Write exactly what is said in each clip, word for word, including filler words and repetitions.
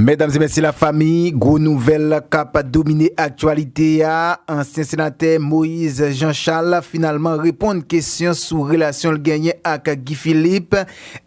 Medam e mesye lafanmi, gwo nouvèl k ap domine aktyalite a, ansyen senatè Moïse Jean Charles finalman reponn kesyon sou relasyon l genyen ak Guy Philippe.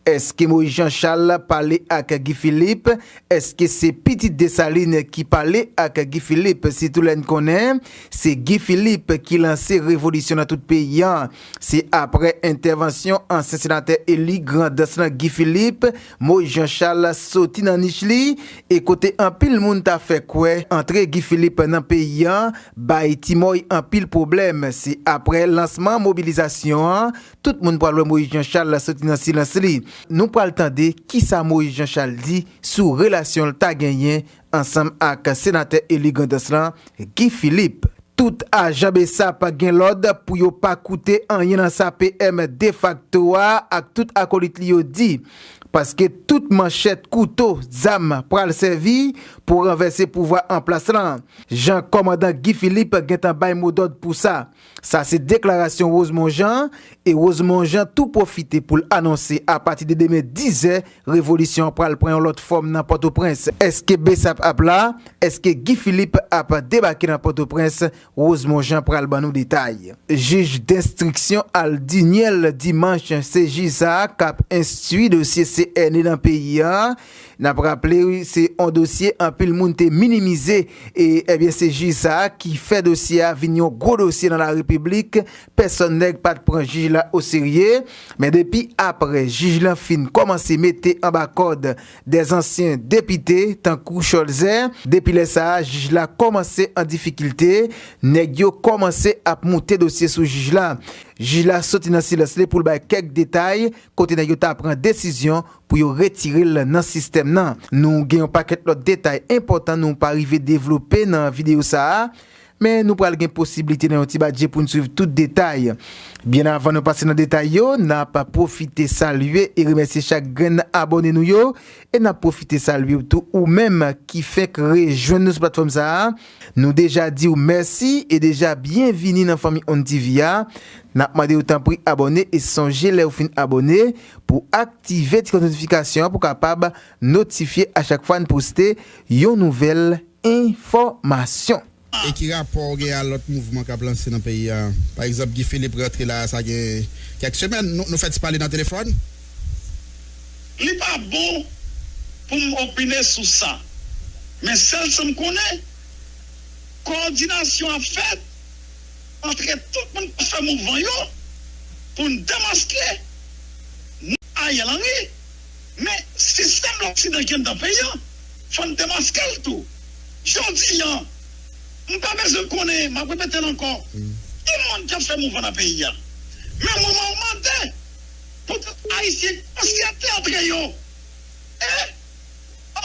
Èske Moïse Jean Charles pale ak Guy Philippe? Èske se pitit Desalin ki pale ak Guy Philippe? Sitou lè n konnen se Guy Philippe ki lanse revolisyon nan tout peyi a. Se aprè entèvansyon ansyen senatè eli Grandans lan Guy Philippe, Moïse Jean Charles soti nan nich li, e kote anpil moun ta fè kwè antre Guy Philippe nan peyi a bay Ti Mòy anpil pwoblèm. Se aprè lansman mobilizasyon an, tout moun pral wè Moïse Jean Charles soti nan silans li. Nou pral tande kisa Moïse Jean Charles di sou relasyon l ta genyen ansanm ak senatè eli Grandans lan, Guy Philippe. Tout ajan BSAP gen lòd pou yo pa koute anyen nan sa P M defakto a ak tout akolit li yo di, paske tout manchèt, kouto, zam pral sèvi pou ranvèse pouvwa an plas lan, jan kòmandan Guy Philippe gentan bay modòd pou sa. Sa se deklarasyon Rosemond Jean, e Rosemond Jean tou pwofite pou l anonse apati de demen dizè, revolisyon an pral pran yon lòt fòm nan Pòtoprens. Èske BSAP ap la? Èske Guy Philippe ap debake nan Pòtoprens? Rosemond Jean pral ban nou detay. Jij denstriksyon Aldiniel Dimanche, se jij sa a k ap enstwi dosye C N E nan peyi a. N ap raple, se yon dosye anpil moun te minimize, e, ebyen, se jij sa a ki fè dosye a vin yon gwo dosye nan larepiblik. Pèsòn nèg pa t pran jij la oserye, men depi aprè jij lan fin kòmanse mete anba kòd dèzansyen depite, tankou Cholzè, depi lè sa a, jij la kòmanse an difikilte, nèg yo kòmanse ap moute dosye sou jij la. Jij la soti nan silans li pou l bay kèk detay, kote nèg yo ta pran desizyon pou yo retire l nan sistèm nan. Nou gen yon pakèt lòt detay enpòtan nou pa rive devlope nan videyo sa a, men nou pral gen posiblite nan yon ti badje pou n swiv tout detay. Byen avan nou pase nan detay yo, n ap pwofite salye e remèsye chak grenn abòne nou yo, e n ap pwofite salye w tou ou menm ki fenk rejwenn nou sou platfòm sa a. Nou deja di w mèsi e deja byenvini nan fanmi On T V a. N ap mande w tanpri abòne e sonje lè w fin abòne pou aktive ti klòch notifikasyon an pou kapab notifye a chak fwa n poste yon nouvèl enfòmasyon. E ki rapò w gen a lòt mouvman k ap lanse nan peyi a? Pa egzanp, Guy Philippe rantre la, sa gen kèk semèn, nou, nou fè ti pale nan telefòn. Li pa bon pou m opine sou sa. Men sèl sa m konnen, kowòdinasyon ap fèt antre tout moun k ap fè mouvman yo pou n demaske Ariel Henry. Men sistèm loksidan ki anndan peyi a, fò n demaske l tou. Jodi a, m pa bezwen konnen, m ap repete l ankò, ki moun k ap fè mouvman nan peyi a. Men moman w mande pou tout Ayisyen konsyante antre yo. E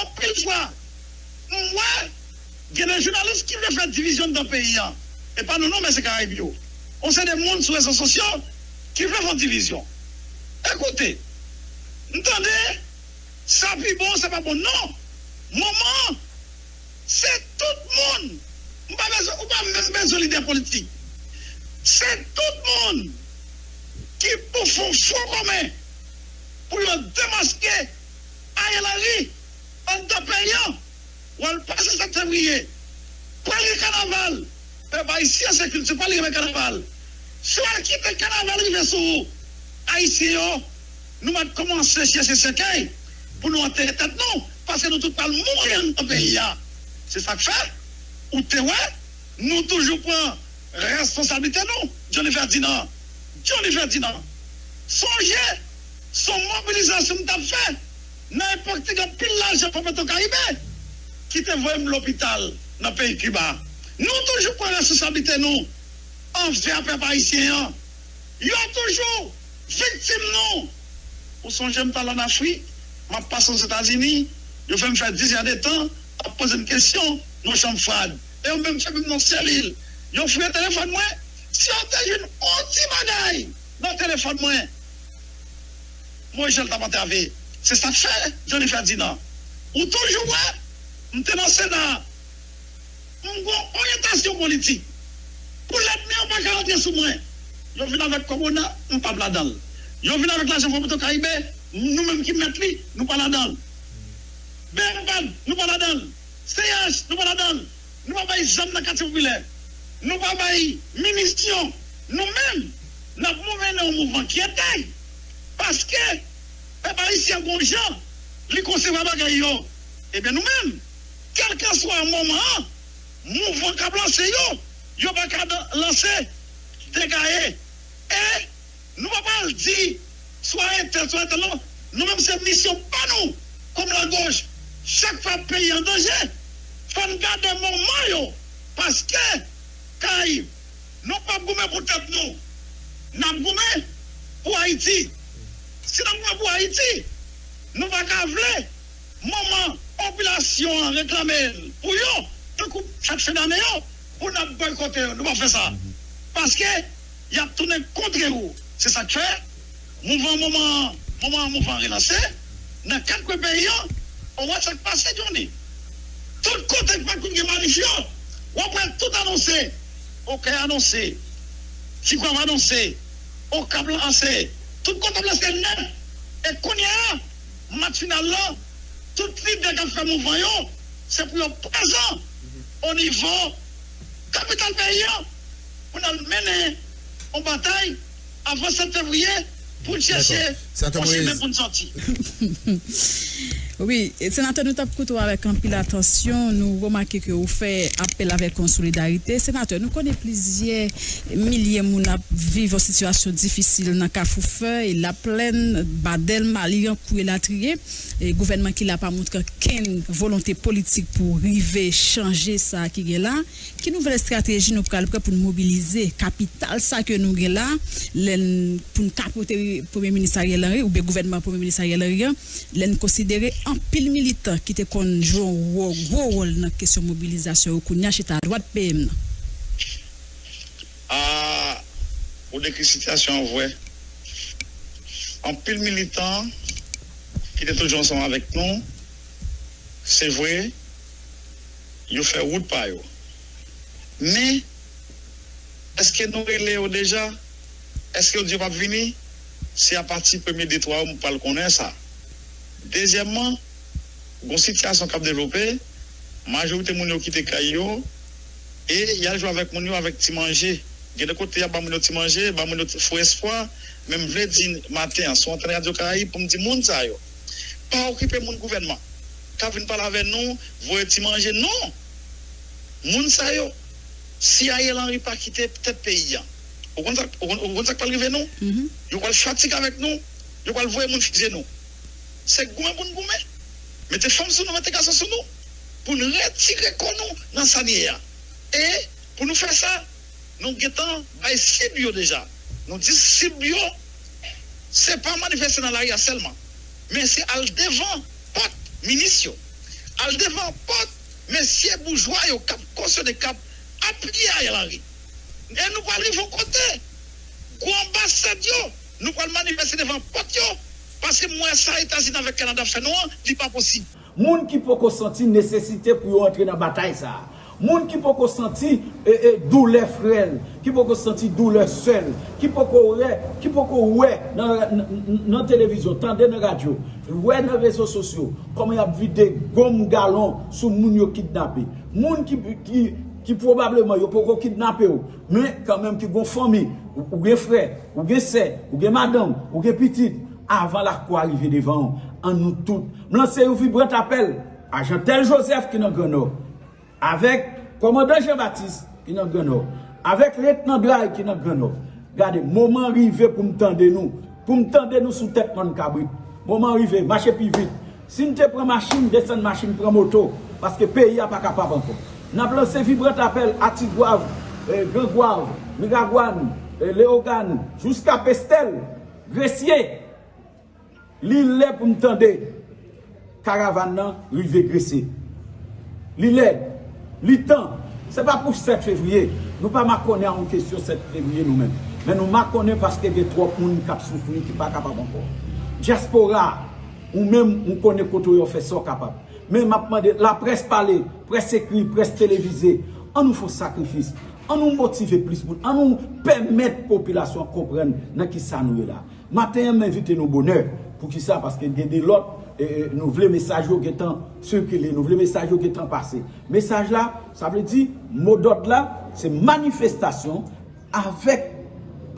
anpil fwa, m wè gen de jounalis ki vle fè divizyon anndan peyi a. E pa nou non, men se Karayib yo. On se de moun sou rezo sosyo ki vle fè divizyon. Ekoute, m tande, sa pi bon, sa pa bon. Non! Moman an, se tout moun. M pa bezwen, ou pa menm bezwen lidè politik. Se tout moun ki pou fè yon fwon komen pou yo demaske Ariel Henry anndan peyi a. W al pase sèt fevriye. Pral gen kanaval. Pèp ayisyen se kilti pa l renmen kanaval. Si w al kite kanaval rive sou ou, Ayisyen yo, nou mèt kòmanse chèche sèkèy pou nou antere tèt nou, paske nou tout pral mouri anndan peyi a. Se sa k fè, ou te wè, nou toujou pran responsablite nou. Johnny Ferdinand, Johnny Ferdinand, sonje, se yon mobilizasyon m t ap fè nan epòk te gen anpil lajan Fò Petro Karibe ki te voye m lopital nan peyi Kiba. Nou toujou pran responsablite nou anvè pèp ayisyen an. Yo toujou viktim nou. Ou sonje m t al ann Afrik, m ap pase Ozetazini, yo fè m fè dizè de tan, ap poze m kesyon nan yon chanm fwad. E yo menm fè m nan selil. Yo fouye telefòn mwen. Si yo te jwenn yon ti bagay nan telefòn mwen, Moïse Jean t ap antrave. Se sa k fè, Johnny Ferdinand, ou toujou wè m te nan Sena. M gen yon oryantasyon politik. Pou lènmi an pa ka rantre sou mwen. Yo vin avèk kòbona, m p ap ladan l. Yo vin avèk lajan Fò Petro Karibe, nou menm ki mèt li, nou pa ladan l. Benpad, nou pa ladan l. C H, nou pa ladan l. Nou pa bay zam nan katye popilè. Nou pa bay minisyon. Nou menm, n ap mou- mennen yon mouvman ki entèg. Paske pèp ayisyen gon jan li konsevwa bagay yo. Ebyen nou menm, kèlkanswa moman an, mouvman k ap lanse yo, yo pa ka dan- lanse degaye. E nou pa pral di swa entèl, swa entèl, non. Nou menm se misyon pa nou kòm lagoch. Chak fwa peyi an danje, fò n gade moman yo. Paske kay, nou p ap goumen pou tèt nou. N ap goumen pou Ayiti. Si n ap goumen pou Ayiti, nou pa ka vle moman popilasyon an reklame l pou yo, tankou chak fen dane yo, pou n ap bòykote yo. Nou p ap fè sa. Paske y ap tounen kontre ou. Se sa k fè mouvman moman moman mouvman relanse nan kat kwen peyi an. Ou wè sa k pase, Johnny? Tout kote k pa t konn gen manif yo, w ap wè tout anonse. Okay anonse, Ti Gwav anonse, Okap lanse. Tout kote ap lanse nèt. E kounye a, match final lan, tout lidè k ap fè mouvman yo, se pou yo prezan o nivo kapital peyi an, pou n al mennen yon batay avan sèt fevriye pou n chèche yon chimen pou n sòti. Wi, senatè, nou t ap koute w avèk anpil atansyon. Nou remake ke ou fè apèl avèk yon solidarite. Senatè, nou konnen plizyè milye moun ap viv yon sitiyasyon difisil nan Kafou Fèy, Laplèn, Badèl, Maliyan, Kou elatriye. E gouvènman ki la pa montre okenn volonte politik pou rive chanje sa ki gen la. Ki nouvèl estrateji nou pral pran pou n mobilize kapital sa ke nou gen la, lè n, pou n kapote Premye Minis Ariel Henry oubyen gouvènman Premye Minis Ariel Henry an, lè n konsidere anpil militan ki te konn jwe yon gwo wòl nan kesyon mobilizasyon yo kounye a chita dwat P M nan? A, ou dekri sitiyasyon an vre. Anpil militan ki te toujou ansanm avèk nou, se vre, yo fè wout pa yo. Men, èske nou rele yo deja? Èske yo di yo p ap vini? Se apati premye de twa yo m pral konnen sa. Dezyèmman, gon sitiyasyon k ap devlope, majorite moun yo kite kay yo e y al jwe avèk moun yo avèk ti manje. Gen de kote y ap ba moun yo ti manje, ba moun yo ti fo espwa, men m vle di maten an sou antèn Radyo Karayib pou m di moun sa yo, pa okipe moun gouvènman k ap vin pale avè nou, voye ti manje, non! Moun sa yo, si Ariel Henry pa kite tèt peyi a, ou konn sa k pral rive nou? Yo pral fatige avèk nou, yo pral voye moun fize nou. Se goumen pou n goumen, mete fanm sou nou, mete gason sou nou, pou n retire kò nou nan sa n ye a. E pou nou fè sa, nou gentan bay sib yo deja. Nou di sib yo, se pa manifeste nan lari a sèlman, men se al devan pòt minis yo, al devan pòt mesye boujwa yo k ap kosyone, k ap apiye Ariel Henry. E nou pral rive yon kote, gwo anbasad yo, nou pral manifeste devan pòt yo, paske m wè sa Etazini avèk Kanada ap fè nou an, li pa posib. Moun ki poko santi nesesite pou yo antre nan batay sa a. Moun ki poko santi doulè frè l, ki poko santi doulè sè l, ki poko wè, ki poko wè nan televizyon, tande nan radyo, wè nan rezo sosyo kòman y ap vide gonm galon sou moun yo kidnape. Moun ki pwobableman yo poko kidnape w, men kanmenm ki gon fanmi, ou gen frè, ou gen sè, ou gen madanm, ou gen pitit, avan lakou a rive devan w, an nou tout, m lanse yon vibrant apèl a Jeantel Joseph ki nan Gran Nò, avèk kòmandan Jean Baptiste ki nan Gran Nò, avèk lentnan Dray ki nan Gran Nò. Gade, moman rive pou m tande nou, pou m tande nou sou tèt mòn kabrit. Moman rive, mache pi vit. Si n te pran machin, desann machin, pran moto, paske peyi a pa kapab ankò. N ap lanse vibrant apèl a Tigwav, Gran Gwav, Miragwàn, Leyogàn, jiska Pestèl, Gresye. Li lè pou n tande karavàn nan rive Gresye. Li lè, li tan. Se pa pou sèt fevriye. Nou pa makonnen a yon kesyon sèt fevriye nou menm. Men nou makonnen paske gen twòp moun k ap soufri, ki pa kapab ankò. Dyaspora, ou menm, ou konnen kote w ye, w fè sa w kapab. Men m ap mande, laprès pale, près ekri, près televize, ann nou fè yon sakrifis. Ann nou motive plis moun. Ann nou pèmèt popilasyon an konprann nan kisa nou ye la. Maten an, m envite nou bonè. Poukisa? Paske gen de lòt E, e, nou vle mesaj yo gentan sikile, nou vle mesaj yo gentan pase. Mesaj la, sa vle di, modòd la, se manifestasyon avèk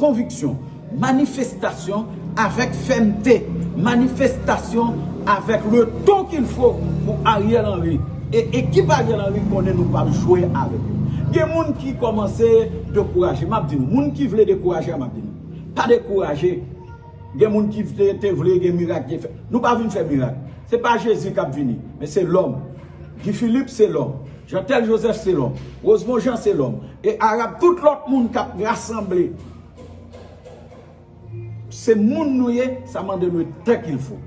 konviksyon, manifestasyon avèk fèmte, manifestasyon avèk le ton qu'il faut pou Ariel Henry. E ekip Ariel Henry konnen nou p ap jwe avèk yo. Gen moun ki kòmanse dekouraje, m ap di nou, moun ki vle dekouraje a, m ap di nou, pa dekouraje. Gen moun ki te, te vle gen mirak, gen fè. Nou pa vin fè mirak. Se pa Jezi k ap vini, men se lòm. Guy Philippe se lòm. Jeantel Joseph se lòm. Rosemond Jean se lòm. E Arab, tout lòt moun k ap rasanble, se moun nou ye, sa mande nou tan qu'il faut.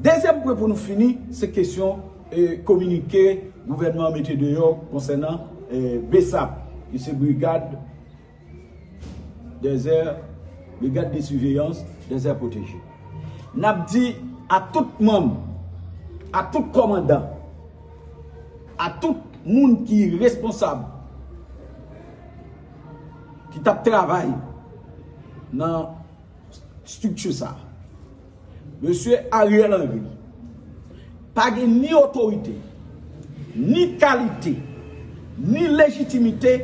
Dezyèm pwen pou nou fini, se kesyon, e, kominike gouvènman an mete deyò konsènan, e, BSAP, ki se Brigade des Aires, Brigade de Surveillance des Aires Protégées. N ap di a tout manm, a tout kòmandan, a tout moun ki responsab, ki t ap travay nan estrikti sa a, Mesye Ariel Henry pa gen ni otorite, ni kalite, ni lejitimite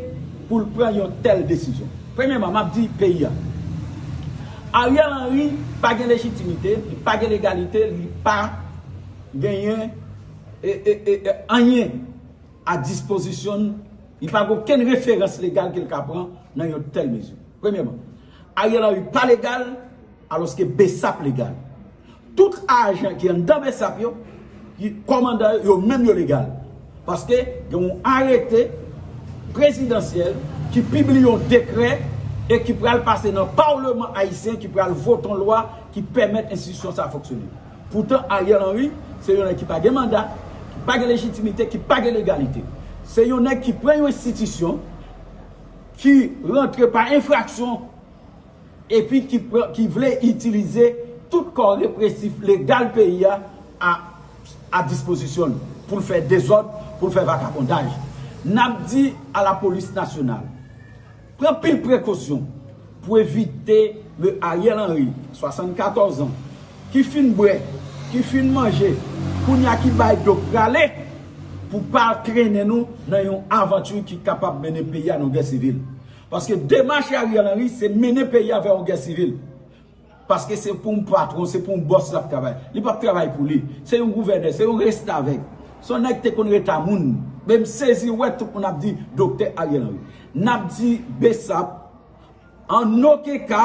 pou l pran yon tèl desizyon. Premyèman, m ap di peyi a, Ariel Henry pa gen lejitimite, li pa gen legalite, li pa genyen, e, e, e, e, anyen a dispozisyon l, li pa gen okenn referans legal ke l ka pran nan yon tèl mezi. Premyèman, Ariel Henry pa legal, alòske BSAP legal. Tout ajan ki anndan BSAP yo, ki kòmandan yo, yo menm yo legal. Paske gen yon arete prezidansyèl ki pibliye yon dekrè e ki pral pase nan Palman ayisyen, ki pral vote yon lwa ki pèmèt enstitisyon sa a fonksyone. Poutan, Ariel Henry se yon nèg ki pa gen manda, ki pa gen lejitimite, ki pa gen legalite. Se yon nèg ki pran yon enstitisyon ki rantre pa enfraksyon epi ki pran, ki vle itilize tout kò represif legal peyi a a, a dispozisyon l pou l fè dezòd, pou l fè vakabondaj. N ap di a lapolis nasyonal, pran pil prekosyon pou evite M. Ariel Henry, swasannkatòz an, ki fin bwè, ki fin manje, kounye a ki bay do prale pou pa trennen nou nan yon avanti ki kapab mennen peyi a nan gè sivil. Paske demach Ariel Henry se mennen peyi a vè yon gè sivil. Paske se pou yon patwon, se pou yon bòs l ap travay. Li p ap travay pou li. Se yon gouvènè, se yon restavèk. Se yon nèg te konn ret a moun. Men m sezi wè tout moun ap di Doktè Ariel Henry. N ap di BSAP, an okenn ka,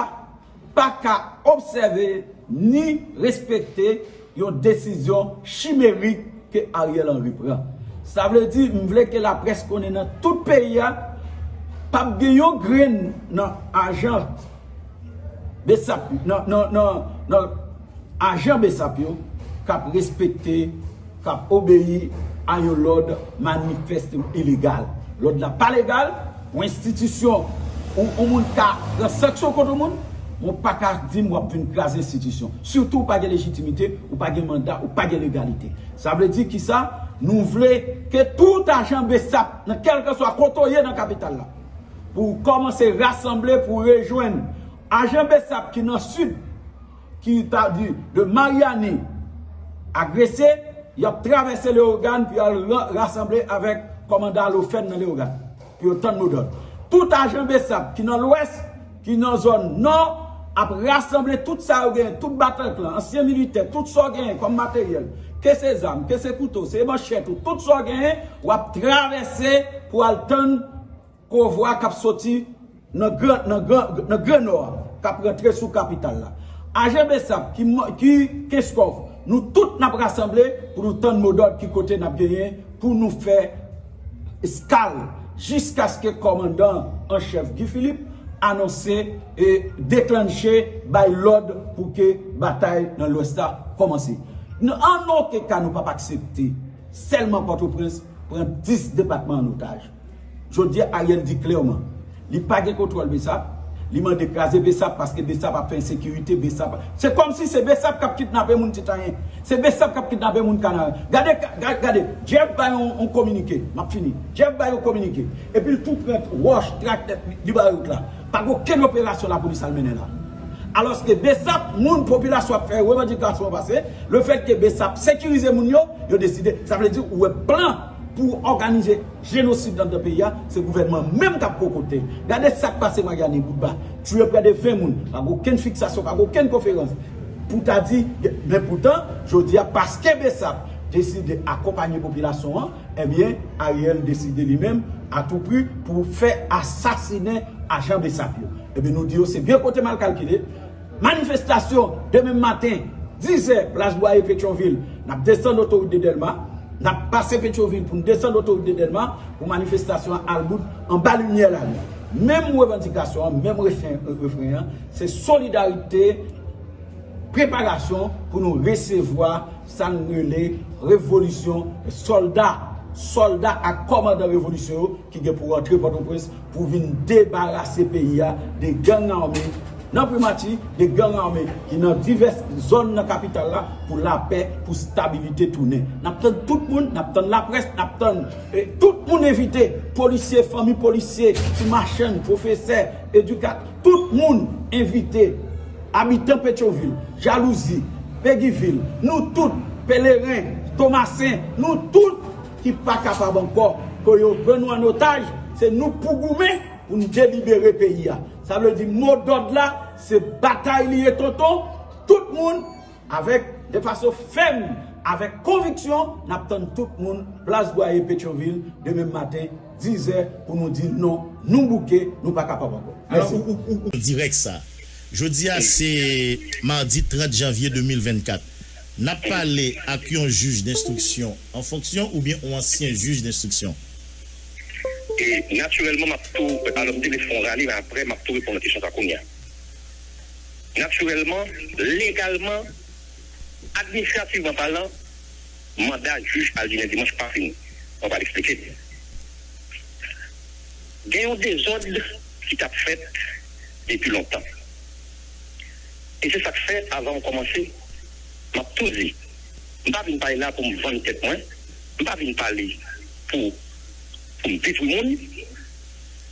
pa ka obsève ni respekte yon desizyon chimerik ke Ariel Henry pran. Sa vle di, m vle ke laprès konnen nan tout peyi a, p ap gen yon grenn nan ajan BSAP, nan, nan, nan, nan ajan BSAP yo k ap respekte, k ap obeyi a yon lòd manifèsteman ilegal. Lòd la pa legal, yon enstitisyon, ou, yon moun ka pran sanksyon kont yon moun, men w pa ka di m w ap vin kraze enstitisyon. Sitou ou pa gen lejitimite, ou pa gen manda, ou pa gen legalite. Sa vle di kisa? Nou vle ke tout ajan BSAP, nan kèlkeswa kote w ye nan kapital la, pou w kòmanse rasanble, pou w rejwenn ajan BSAP ki nan sid, ki ta di de Maryani a Gresye, y ap travèse Leyogàn pou y al ra-, rasanble avèk kòmandan Alofèn nan Leyogàn, pou yo tann modòd. Tout ajan BSAP ki nan Lwès, ki nan zòn Nò, ap rasanble tout sa yo genyen, tout bataclan, ansyen militè, tout sa w genyen kòm materyèl, ke se zam, ke se kouto, se manchèt ou, tout sa w genyen, w ap travèse pou al tann konvwa k ap soti nan gran, nan gran, nan gran nò a, k ap rantre sou kapital la. Ajan BSAP ki, ki Kenskòf, nou tout n ap rasanble pou nou tann modòd ki kote n ap genyen pou nou fè eskal jiskaske kòmandan an chèf Guy Philippe anonse e deklanche, bay lòd pou ke batay nan Lwès la kòmanse. N-, an okenn ka nou p ap aksepte sèlman Pòtoprens pran dis depatman an otaj. Jodi a, Ariel di klèman, li pa gen kontwòl BSAP, li mande kraze BSAP paske BSAP ap fè ensekirite, BSAP. Se kòmsi se BSAP k ap kidnape moun Titanyen. Se BSAP k ap kidnape moun Kanaran. Gade, ga-, gade, Jeff bay yon, yon kominike. M ap fini. Jeff bay yon kominike. Epi l tou pran wòch, traktè, li, li ba yo tout la. Pa gen okenn operasyon lapolis al mennen la. Alòske Besap, moun, popilasyon ap fè revandikasyon pase, lefètke Besap sekirize moun yo, yo deside, sa vle di ou wè plan pou òganize jenosid anndan peyi a, se gouvènman menm k ap kokote. Gade sa k pase Maryani, Boutba, tiye prè de ven moun, pa gen okenn fiksasyon, pa gen okenn konferans. Pou ta di, men poutan, jodi a, paske Besap deside akonpanye popilasyon an, ebyen, Ariel deside li menm, atoupri, pou fè asasinen ajan Besap yo. Ebyen, nou di yo, se byen kote mal kalkile. Manifestasyon demen maten, diz è, plas Bwaye, Petyonvil. N ap desann otorit de Dèlma. N ap pase Petyonvil pou n desann otorit de Dèlma pou manifestasyon an al bout anba limyè lalin. Menm revandikasyon an, menm refren, refren an, se solidarite, preparasyon pou nou resevwa sa n rele revolisyon, sòlda, sòlda ak kòmandan revolisyon yo ki gen pou rantre Pòtoprens pou vin debarase peyi a de gang ame nan Primati, de gang ame ki nan divès zòn nan kapital la, pou lapè, pou stabilite tounen. N ap tann tout moun, n ap tann laprès, n ap tann, eh, tout moun envite, polisye, fanmi polisye, ti machann, pwofesè, edikatè, tout moun envite. Abitan Petyonvil, Jalouzi, Pegivil, nou tout, Peleren, Tomasen, nou tout ki pa kapab ankò, ke yo pran nou an otaj, se nou k pou goumen pou n delibere peyi a. Sa vle di mo dòd la, se batay li ye, tonton. Tout moun, avèk, de fason fèm, avèk konviksyon, n ap tann tout moun plas Bwaye, Petyonvil, demen maten, diz è, pou nou di non, nou bouke, nou pa kapab ankò. Mèsi. Dirèk sa. Jodi a se madi trant janvye de mil vennkat. N ap pale ak yon jij denstriksyon an fonksyon oubyen yon ansyen jij denstriksyon? E natirèlman, m ap tou, alò, m te vle fè yon rale, men apre, m ap tou reponn nan kesyon sa kounye a. Natirèlman, legalman, administrativman palan, manda jij Aldinen Dimanche pa fini. Mwen pral eksplike. Gen yon dezòd ki t ap fèt depi lontan. E se sa k fè, avan m kòmanse, m ap tou di, m pa vin pale la pou m vann tèt mwen, m pa vin pale pou, pou m detwi moun,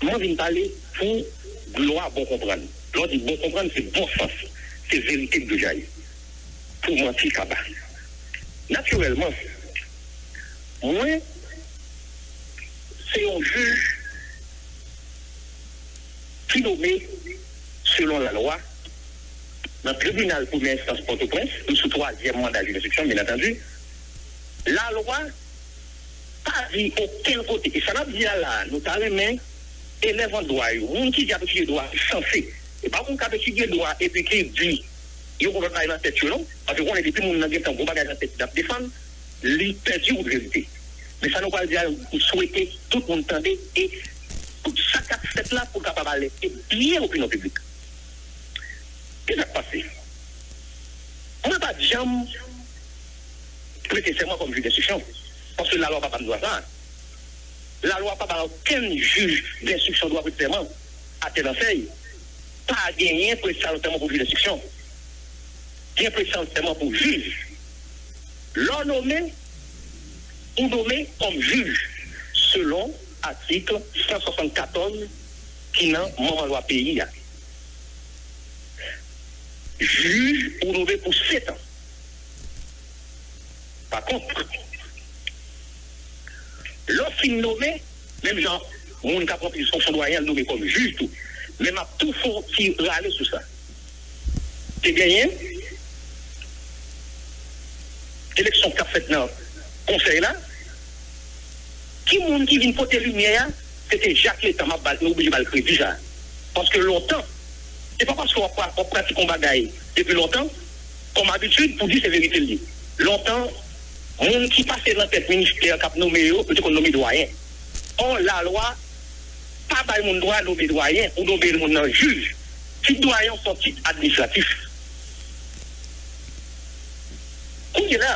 mwen vin pale pou glwa bon konprann. Lè w di bon konprann, se bon sans, se verite k dwe jayi. Pou manti kaba. Natirèlman, mwen, se yon jij ki nome selon lalwa nan tribinal premyè enstans Pòtoprens, m sou twazyèm manda jij denstriksyon, byen antandi. Lalwa pa di okenn kote. E sa n ap di a la a, nou ta renmen elèv an dwa yo, moun ki di ap etidye dwa, sanse. E pa moun k ap etidye dwa epi ki di yo gon lòt bagay nan tèt yo, non. Paske w konnen depi moun nan gen tan gon bagay nan tèt li l ap defann, li pèdi wout verite. Men sa nou pral di a, m swete tout moun tande e tout sa k ap fèt la pou l kapab alète byen opinyon piblik. Ki sa k pase? Mwen pa t janm prete sèman kòm jij denstriksyon, paske lalwa pa ban m dwa sa a. Lalwa pa ba okenn jij denstriksyon dwa prete sèman atè nan fèy. Pa genyen prete sèman pou jij denstriksyon. Gen prete sèman pou jij. Lè w nome, ou nome kòm jij selon atik san swasannkatòz ki nan manman lwa peyi a. Jij ou nome pou sèt an. Pa kont, lè w fin nome, menm jan moun k ap ranpli fonksyon dwayen an nome kòm jij tou. Men m ap tou fè yon ti rale sou sa. Te genyen eleksyon k t ap fèt nan konsèy la. Ki moun ki vin pote limyè a? Se te Jak Letan, m ap ba l, nou oblije ba l kredi sa. Paske lontan, se pa paske w ap pra-, w ap pratike yon bagay depi lontan, kòm abitid, pou di se verite l ye. Lontan, moun ki pase nan tèt ministè k ap nome yo, yo te konn nome dwayen. Ò, lalwa pa bay moun dwa nome dwayen ou nome moun nan jij. Tit dwayen se yon tit administratif. Kounye la,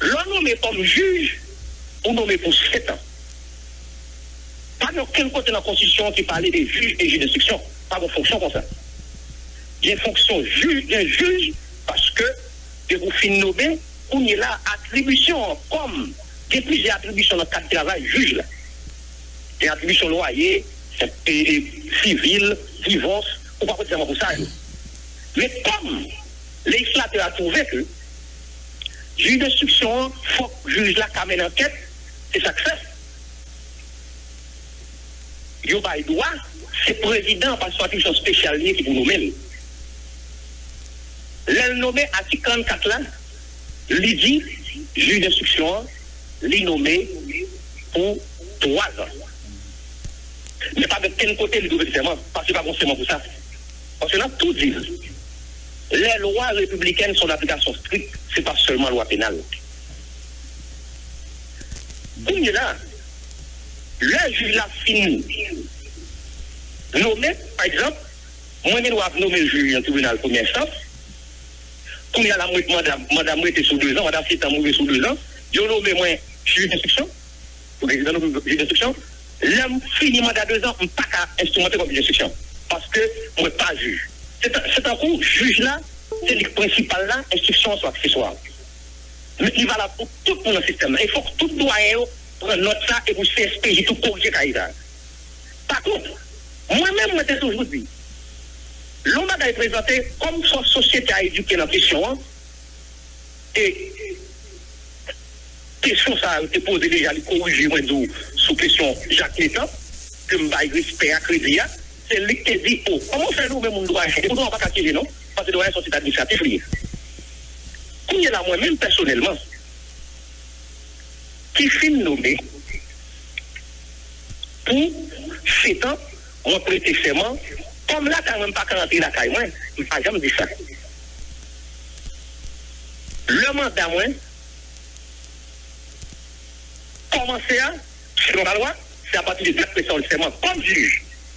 lè w nome kòm jij, ou nome pou sèt an. Pa gen okenn kote nan konstitisyon an ki pale de jij e jij denstriksyon. Pa gen fonksyon konsa. Gen fonksyon jij, gen jij, paske depi w fin nome, kounye la, atribisyon an, kòm gen plizyè atribisyon nan kad travay jij la. Gen atribisyon lwaye, e, e, sivil, divòs, ou pa prete sèman pou sa yo. Men kòm lejislatè a twouve ke jij denstriksyon an, fòk jij la ka mennen ankèt, se sa k fè yo bay dwa, se prezidan an, paske se yon atibisyon espesyal li ye ki pou nonmen l. Lè l nonmen, atik karannkat la, li di, jij denstriksyon an, li nonmen pou twa zan. Men pa gen kenn kote li dwe prete sèman, paske pa gen sèman pou sa. Paske n ap tou di l, lè lwa repibliken se yon aplikasyon strik, se pa sèlman lwa penal. Kounye la, lè jij la fin nonmen, pa egzanp, mwen gen dwa ap nonmen jij nan tribinal premyè enstans, kounye a la, mwen, manda, manda m rete sou de zan, manda sèt an m rive sou de zan, yo nonmen mwen jij denstriksyon, prezidan jij denstriksyon. Lè m fini manda de zan, m pa ka enstrimante kòm jij denstriksyon, paske mwen pa jij. Se ta- se tankou jij la, se li k prensipal la, enstriksyon an se akseswa. Men li valab pou tout moun nan sistèm nan. E fòk tout dwayen yo pran nòt sa e pou C S P J tou korije kay sa. Pa kont, mwen menm, mwen te toujou di, lè yon bagay prezante, kòm fòs sosyete a edike nan kesyon an, e kesyon sa a, yo te poze deja, li korije, mwen di w, sou kesyon Jak Netan, ke m bay respè a, kredi a, se li ki te di, o, kòman w fè nonmen moun dwayen? E poutan w pa ka siyeje non, paske dwayen se yon tit administratif li ye. Kounye la, mwen menm pèsonèlman, ki fin nonmen pou sèt an, mwen prete sèman, kòm lakay mwen, m pa ka rantre lakay mwen, m pa janm di sa. Lè manda mwen kòmanse a, selon lalwa, se apati de dat prestè sèman kòm jij,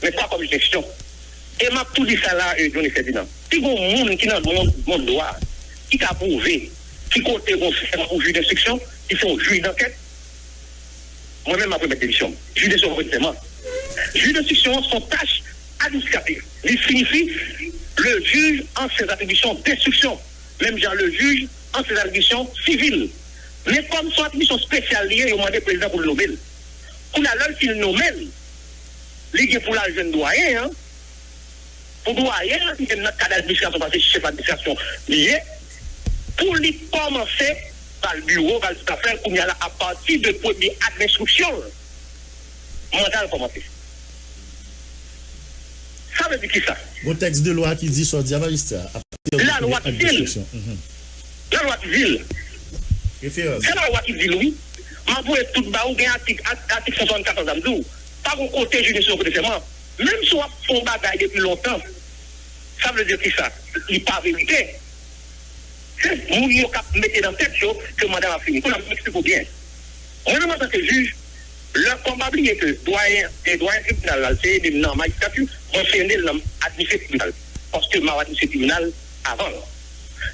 men pa kòm jij denstriksyon. E m ap tou di sa la, e, Johnny Ferdinand. Si gon moun ki nan mond, mond dwa, ki ka pwouve ki kote gon sèman pou jij denstriksyon, ki se yon jij dankèt, mwen menm m ap remèt demisyon m. Jij denstriksyon pa prete sèman. Jij denstriksyon an se yon tach administratif. Li siyifi le juge en ses attributions d'instruction, menm jan le juge en ses attributions civiles. Men kòm se yon atribisyon espesyal li ye, yo mande prezidan pou l nonmen l. Kounye a, lè l fin nonmen l, li gen pou l al jwenn dwayen an, pou dwayen an, li menm nan kad administrasyon, paske se chèf administrasyon li ye, pou li kòmanse ba l biwo, ba l tout afè l, kounye a la, apati de premye ak denstriksyon l, manda l kòmanse. Sa vle di kisa? Gon tèks de lwa ki di sa w di a, majistra, apati de premye ak denstriksyon. Lalwa ki di l. Referans. Se lalwa ki di l, wi. M ap voye tout ba ou, gen atik, at- atik san swasannkatòz la, m di w, pa gon kote jij denstriksyon prete sèman. Menm si w ap fè yon bagay depi lontan, sa vle di kisa? Li pa verite. Se moun yo k ap mete nan tèt yo ke manda m ap fini. Kounye a, m eksplike w byen. Mwen menm, antanke jij, lè, fò n pa bliye ke dwayen, e, dwayen tribinal la, l te ede m nan majistrati, mwen se ede l nan administre tribinal. Paske m ap administre tribinal avan l.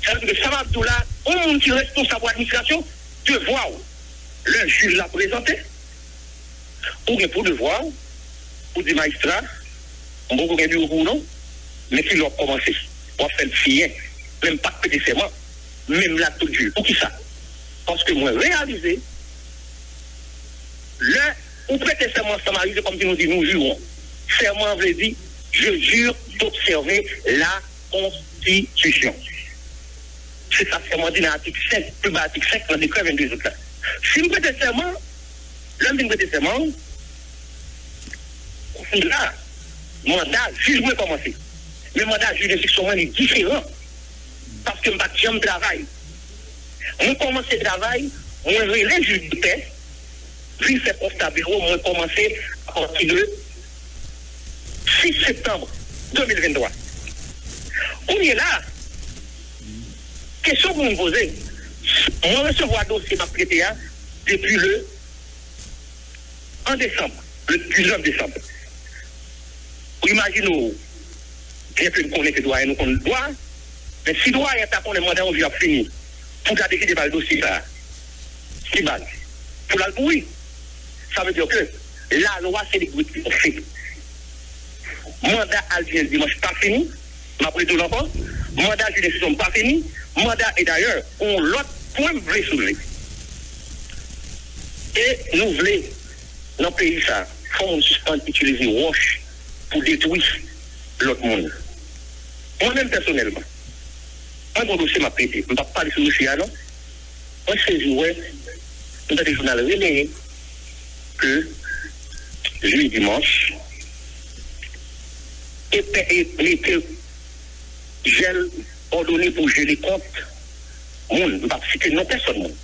Sa vle di ke sa m ap di w la, yon moun ki responsab pou administrasyon, devwa w, lè jij la prezante, ou gen pou devwa w pou di majistra, m poko gen biwo pou ou non, men kilè w ap kòmanse? W ap fè l fiyen. Men m pa t prete sèman, menm la tout jij. Poukisa? Paske mwen reyalize, lè ou prete sèman ansanm a jij, se kòmsi nou di nous jurons. Sèman an vle di, je jure d'observer la Constitution. Se sa sèman di nan atik senk, pi ba atik senk nan dekrè vennde out la. Si m prete sèman, lè m fin prete sèman, kounye a, manda jij mwen kòmanse. Men manda jij denstriksyon mwen, li diferan. Paske m pa t janm travay. Mwen kòmanse travay, mwen rele jij de pè, vin fè konsta biwo, mwen kòmanse apati de sis septanm de mil venntwa. Kounye la, kesyon pou moun poze, mwen resevwa dosye m ap trete a depi le, an desanm, le diznèf desanm. Ou imajine w, byenke n konnen ke dwayen nou konn dwa, men si dwayen ta konnen manda yon jij ap fini, pou ta deside ba l dosye sa a, ki baz pou l al kouri. Sa vle di ke lalwa se li ki dwe pwononse. Manda Aldinès Dimanche pa fini, m ap redi w l ankò, manda jij denstriksyon pa fini, manda, e dayè, yon lòt pwen m vle soulve. E nou vle, nan peyi sa, fò moun sispann itilize wòch pou detwi lòt moun. Mwen menm pèsonèlman, Mwen gen yon dosye m ap trete. M p ap pale sou dosye a non. Mwen sezi wè, m tande jounal releye ke jedi, dimanch, e pè e mete jèl, òdone pou jele kont moun. M p ap site non pèsòn moun.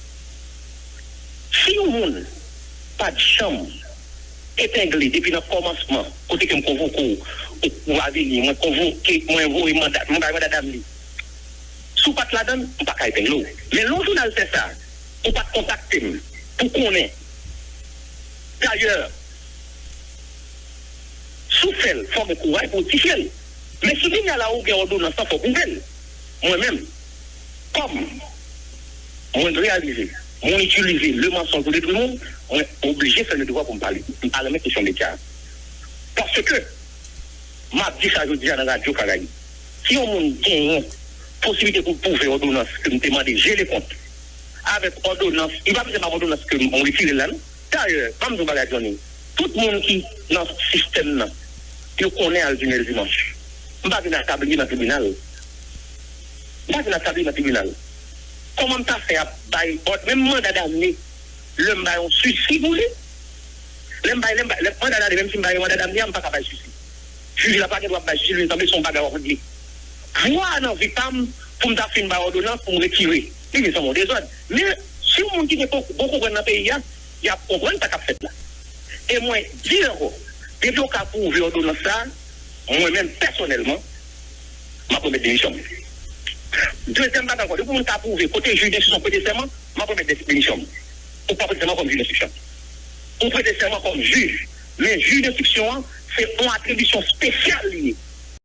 Si yon moun pa t janm epengle depi nan kòmansman, kote ke m konvoke w, ou, ou pa vini, mwen konvoke, mwen voye manda, mwen bay manda damne. Si w pa t ladan l, m pa ka epengle w. Men lè yon jounal fè sa, ou pa t kontakte m pou konnen. Dayè, si w fè l, fò w gen kouraj pou w rektifye l. Men si kounye a la ou gen òdonans lan, fò w pwouve l. Mwen menm, kòm mwen reyalize, mwen itilize le mensonge pou detwi moun, mwen oblije fè le devwa pou m pale. M pa renmen kesyon medya. Paske, m ap di sa jodi a nan Radyo Karayib. Si yon moun genyen posiblite pou l pwouve òdonans ke m te mande jele kont, avèk òdonans, li pa bezwen pa òdonans ke m retire l la, non. Dayè, ban m di w yon bagay, Johnny. Tout moun ki nan sistèm nan, yo konnen al di mèl dimanch. M pa vin ak tabliye nan tribinal. M pa vin ak tabliye nan tribinal. Kòman m ta fè ap bay òd, menm manda damne, lè m bay yon sisi pou li? Lè m bay, lè m bay, lè manda damne, menm si m bay yon manda damne a, m pa ka bay sisi. Jij la pa gen dwa ap bay sisi, li sanble se yon bagay w ap regle. Vwa a nan vi pa m pou m ta fin bay òdonans pou m retire. Li vin sanble yon dezòd. Men, si yon moun ki gen bon, bon konprann nan peyi a, y ap konprann sa k ap fèt la. E mwen di l ankò, depi w ka pwouve òdonans sa a, mwen menm pèsonèlman, m ap remèt demisyon m. Dezyèm bagay ankò, depi moun ka pwouve kote jij denstriksyon prete sèman, m ap remèt demisyon m. Ou pa prete sèman kòm jij denstriksyon. Ou prete sèman kòm jij. Men jij denstriksyon an, se yon atribisyon espesyal li ye.